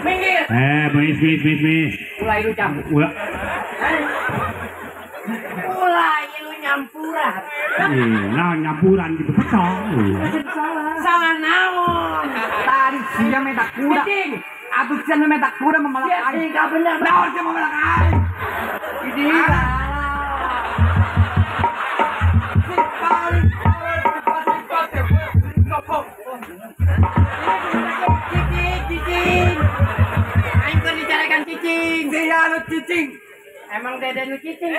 Minggir. Mis. Mulai lu campur. Mulai lu nyampuran. Nah, nyampuran gitu pecah. Salah naon. Tadi sia minta kuda. Atuh sia minta kuda memelak aing. Enggak bener. Naon sia memelak aing? Ini cicing. Aing keur dicarikan cicing. Sia nu cicing. Emang dede nu cicing.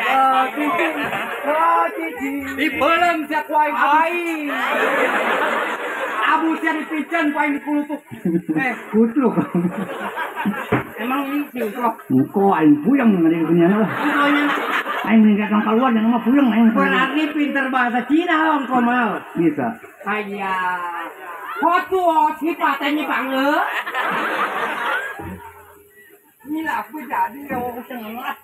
Oh, cicing. Oh, cicing. Dibelem sia ku aing aing. Abu sia dipiceun ku aing dikulutuk. Kutluk. Emang ini singkok. Engko aing puyeng ngadeukeunya lah. Aing ninggalkan keluar jangan mah puyeng aing. Berarti pinter bahasa Cina om Komal. Bisa. Aya. Hotu sifatnya pange. Ini lah aku jadi yo seneng lah.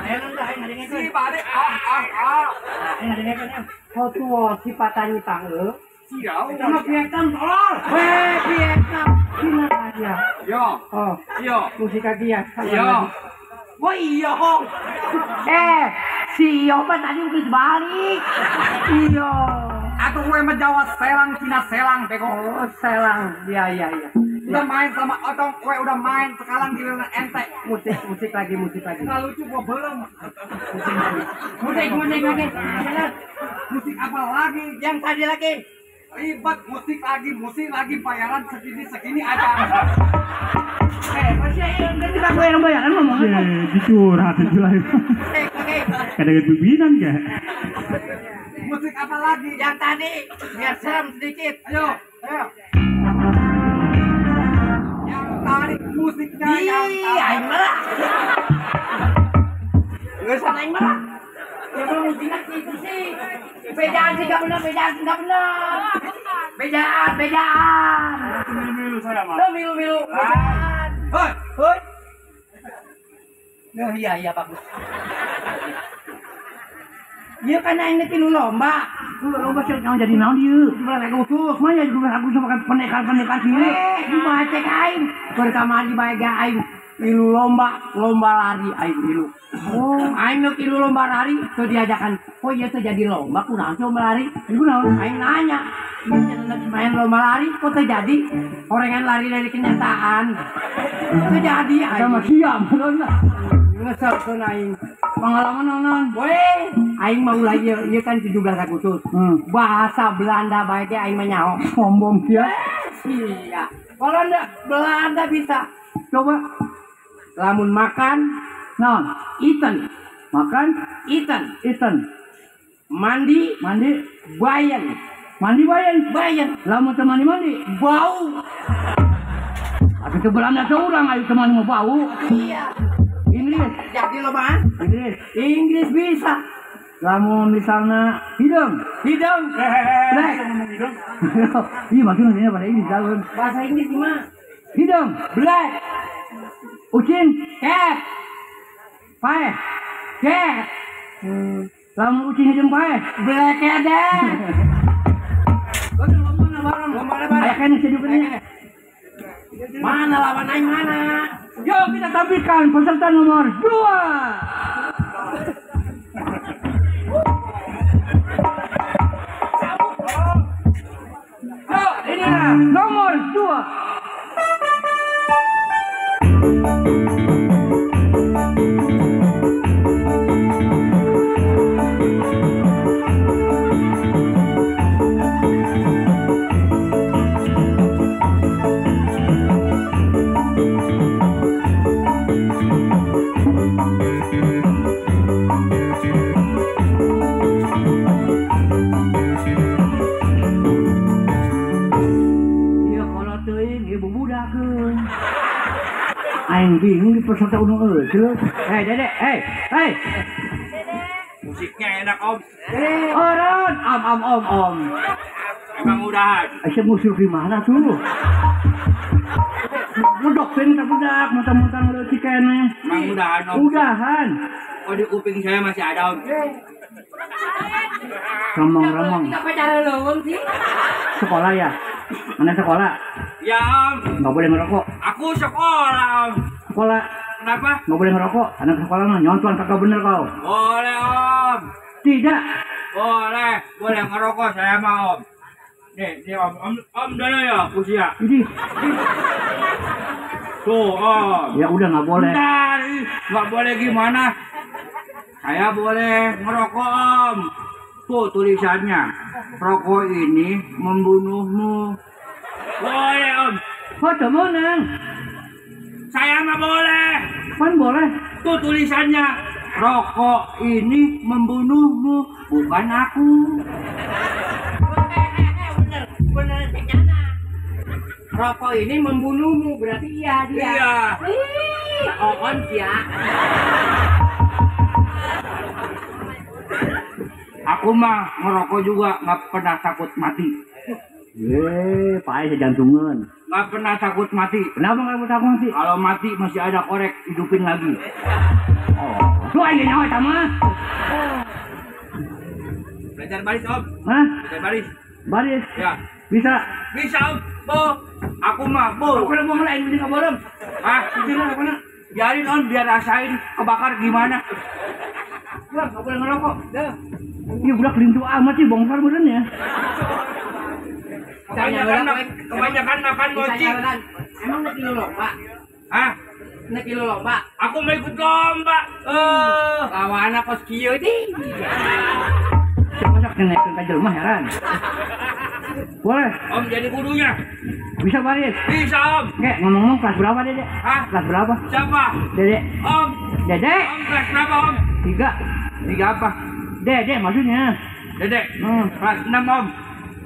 Ayo nang aing ngadengekeun. Si bade ah. Aing ngadengekeun. Hotu sifatnya pange. Siau. Sama Vietnam tolol. Weh Vietnam. Cina aja. Yo. Oh. Yo. Musik dia. Yo. Wah iya hong. Si iyo mah tadi udah balik. Iyo. Atau gue mah Jawa selang Cina selang bego. Oh selang. Iya. Udah main sama otong, gue udah main sekarang giliran ente. Musik lagi. Nggak lucu gue belum. Musik lagi. Musik apa lagi? Yang tadi lagi. Ribet musik lagi bayaran segini aja. Masih kita gue yang bayaran ngomong. Dicurhat itu lah. Oke. Kadang pimpinan ya. Musik apa lagi? Yang tadi biar serem sedikit. Ayo. Yang tadi musiknya yang tadi. Aing malah. Nggak usah aing malah. Yang musiknya itu sih. Bedaan sih nggak benar, Bedaan. Milu-milu saya mah. Milu-milu. Bedaan. Hoi. Nah, iya bagus. Iya kan aing teh lomba. Lomba sih jangan jadi naon ieu. 17 Agustus, mah ya 17 Agustus makan pendekar-pendekar kieu. Kumaha cek aing? Keur kamari bae ge aing milu lomba lari aing milu. Oh, aing nu kilu lomba lari teu diajakan. Oh iya teu jadi lomba kunaon sih lomba lari? Kunaon? Aing nanya. Main lomba lari kok teu jadi? Orengan lari dari kenyataan. Teu jadi aing. Sama siam. Ngesel aing. Pengalaman naon? Weh, aing mau lagi ieu kan 17 Agustus. Bahasa Belanda bae ge aing mah nyaho. Sombong sia. Iya. Belanda bisa. Coba lamun makan naon? Iten. Makan iten. Iten. Mandi bayen. Mandi bayen. Bayen. Lamun teu mandi-mandi bau. Atuh teu Belanda seurang ayo teu mandi mah bau. Iya. Inggris. Jadi loba Inggris. Inggris bisa. Lamun misalnya hidung. Black. Iya maksudnya bahasa Inggris lamun. Bahasa Inggris gimana? Hidung. Black. Ucing. Cat. Paeh. Cat. Lamun ucing hidung paeh. Black cat. Ayo kene sedukeun. Mana lawan aing mana? Yuk kita tampilkan peserta nomor 2. Yuk, inilah nomor 2. Aing bingung di peserta unung euy. Hei Dede, hei. Hei. Musiknya enak, Om. Oron, om om. Emang udahan. Aisyah musuh di mana tuh? Ngedok sini tak budak, mentang-mentang leutik kene. Emang udahan, Om. Udahan. Oh, di kuping saya masih ada, Om. Remong-remong. Kita pacaran leuweung sih. Sekolah ya? Mana sekolah? Ya, Om. Nggak boleh ngerokok. Aku sekolah, Om. Sekolah. Kenapa? Nggak boleh ngerokok. Anak sekolah mah nyontohan kagak bener kau. Boleh, Om. Tidak. Boleh, boleh ngerokok saya mah, Om. Nih, nih Om, Om dulu ya, usia. Ini. Tuh, Om. Ya udah nggak boleh. Bentar, nggak boleh gimana? Saya boleh ngerokok, Om. Tuh tulisannya, rokok ini membunuhmu. Boleh, Om. Oh, temenan. Saya nggak boleh. Kan boleh. Tuh tulisannya, rokok ini membunuhmu, bukan aku. Bener, bener nyana. Rokok ini membunuhmu, berarti iya dia. Iya. Ih, on ya. Aku mah ngerokok juga nggak pernah takut mati. Pae sejantungan. Nggak pernah takut mati. Kenapa nggak takut mati? Kalau mati masih ada korek, hidupin lagi. Oh, tuh aja nyawa sama. Belajar baris, Om. Hah? Belajar baris. Baris? Ya. Bisa? Bisa, Om. Bu, aku mah, Bu. Aku udah mau ngelain ini nggak boleh. Hah? Itu apa? Biarin, Om, biar rasain kebakar gimana. Wah, nggak boleh ngerokok. Dah. Ini budak lintu amat sih, bongkar bener ya. Kebanyakan makan mochi. Emang nek kilo lomba? Hah? Nek kilo lomba? Aku mau ikut lomba. Lawan kos kieu di. Siapa sak naikin ka jelema heran. Boleh. Om jadi gurunya. Bisa baris? Bisa, Om. Oke, ngomong-ngomong kelas berapa, Dede? Hah? Kelas berapa? Siapa? Dede. Om. Dede. Om kelas berapa, Om? 3. 3 apa? Dede maksudnya. Dede. Kelas 6, Om.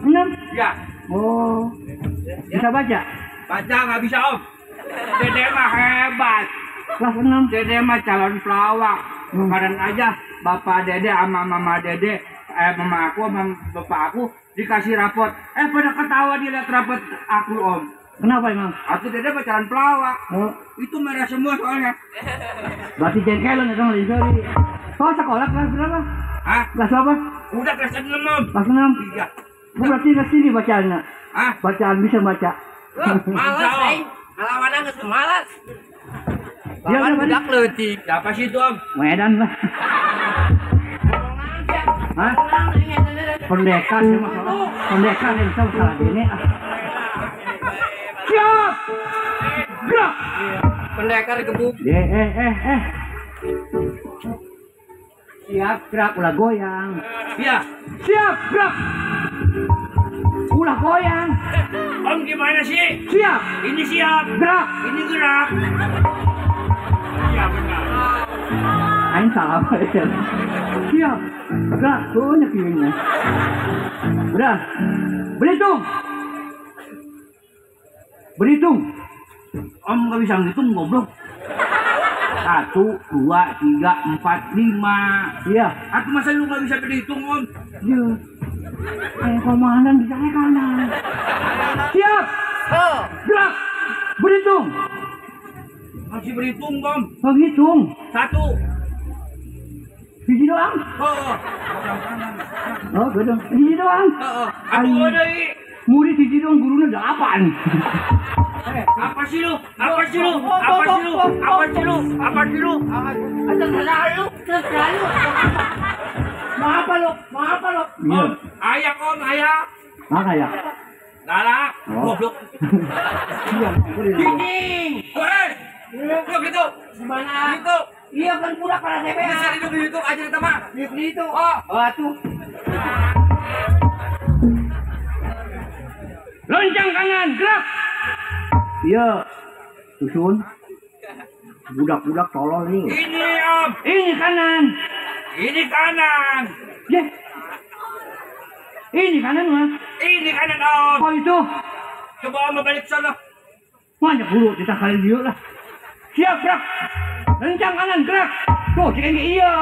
6? Ya. Oh. Bisa baca? Baca nggak bisa, Om. Dede mah hebat. Kelas 6. Dede mah calon pelawak. Kemarin aja bapak Dede sama mama Dede, mama aku sama bapak aku dikasih rapot. Pada ketawa dilihat rapot aku, Om. Kenapa emang? Aku Dede mah calon pelawak. Oh. Itu merah semua soalnya. Berarti jengkelan itu nggak sorry. Kau sekolah kelas berapa? Hah? Kelas berapa? Udah kelas 6, Om. Kelas 6? Iya. Oh, berarti kelas ini bacaannya? Hah? Bacaan bisa baca. Malas, aing. Ngelawan geus malas. Ya, Lawan budak leutik. Siapa sih itu, Om? Medan lah. Hah? Pendekar sih masalah. Pendekar yang bisa salah gini. Siap! Gerak! Pendekar gebuk. Siap gerak ulah goyang. Iya. Siap gerak. Ulah goyang. Om gimana sih? Siap. Ini siap. Gerak. Ini gerak. Iya benar. Aing salah apa ya? Siap. Gerak. Banyak kirinya. Udah. Berhitung. Berhitung. Om nggak bisa ngitung goblok. 1, 2, 3, 4, 5. Iya. Atau masa lu nggak bisa berhitung, Om? Iya. Komandan bisa kanan. Siap. Gerak. Berhitung. Masih berhitung, Om. Menghitung. 1. Biji doang. Oh. Oh, gitu. Biji doang. Oh. Aku ada. Murid biji doang, gurunya 8. Apa sih lu? Apa sih lu? Apa sih lu? Apa sih lu? Apa sih lu? Terserah lu, terserah lu. Mau apa lu? Mau apa lu? Om, ayak Om, ayak. Mana ayak? Galak, goblok. Dinding. Woi. Lu gitu. Gimana? Gitu. Iya kan budak pada TPA. Bisa hidup di YouTube aja di mah. Di itu. Oh, atuh. Lonceng kanan, gerak. Iya. Susun. Budak-budak tolol nih. Ini, Om. Ini kanan. Ini kanan. Ya. Ini kanan, mah. Ini kanan, Om. Oh, itu. Coba Om balik sana. Banyak guru kita kali dia lah. Siap, gerak. Lencang kanan, gerak. Tuh, cek iya.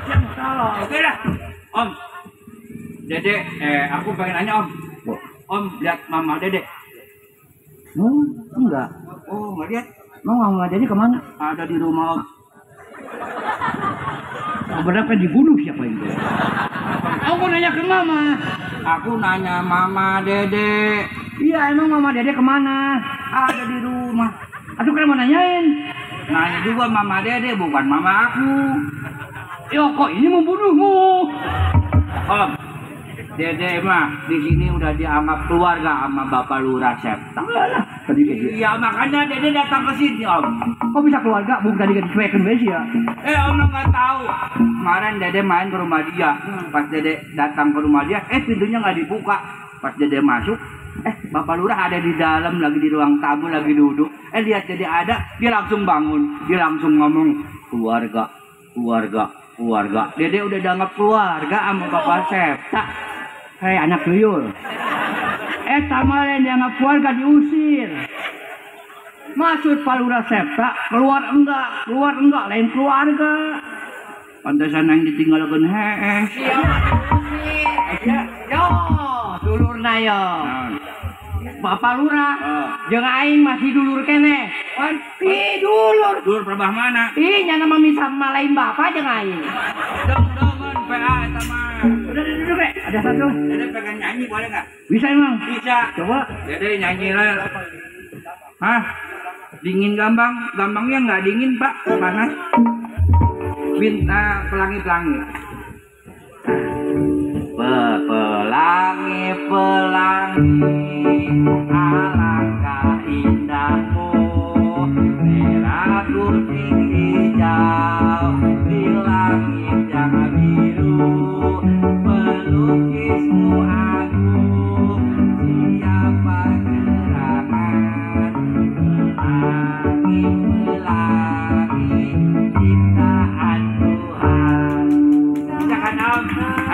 Yang salah. Oke dah. Om. Dede, aku pengen nanya, Om. Om, lihat Mama Dede. Enggak. Oh, enggak lihat. Mau Mama Dede kemana? Ada di rumah, Om. Berapa dibunuh siapa itu? Aku nanya ke Mama. Aku nanya Mama Dede. Iya, emang Mama Dede kemana? Ada di rumah. Aduh, kan mau nanyain. Nanya juga Mama Dede, bukan mama aku. Yo, kok ini membunuhmu? Om, Dede mah di sini udah dianggap keluarga sama Bapak Lurah Septa. Alah, tadi kayak Iya, makanya Dede datang ke sini, Om. Kok bisa keluarga? Bukan tadi dicuekin besi ya? Om nggak tahu. Kemarin Dede main ke rumah dia. Pas Dede datang ke rumah dia, pintunya nggak dibuka. Pas Dede masuk, Bapak Lurah ada di dalam lagi di ruang tamu lagi duduk. Lihat Dede ada, dia langsung bangun, dia langsung ngomong, keluarga, keluarga, keluarga. Dede udah dianggap keluarga sama Bapak Septa. Hei anak tuyul. Sama lain dianggap keluarga diusir. Maksud Pak Lurah Septa, keluar enggak, lain keluarga. Pantesan yang ditinggalkan heeh. Iya, diusir. Yo, dulurna yo. Bapak Lurah, jeung aing masih dulur keneh. Ih, dulur. Dulur perbah mana? Ih, nyana mah bisa malain bapak jeung aing. Dong-dongan PA eta mah. Udah duduk, Rek. Ada satu. Dede pengen nyanyi boleh nggak? Bisa emang? Bisa. Coba. Dede nyanyi lah. Hah? Dingin gambang? Gambangnya nggak dingin, Pak. Panas. Bintang pelangi-pelangi. Pelangi-pelangi, alangkah indahmu, merah kuning hijau di langit yang biru, pelukismu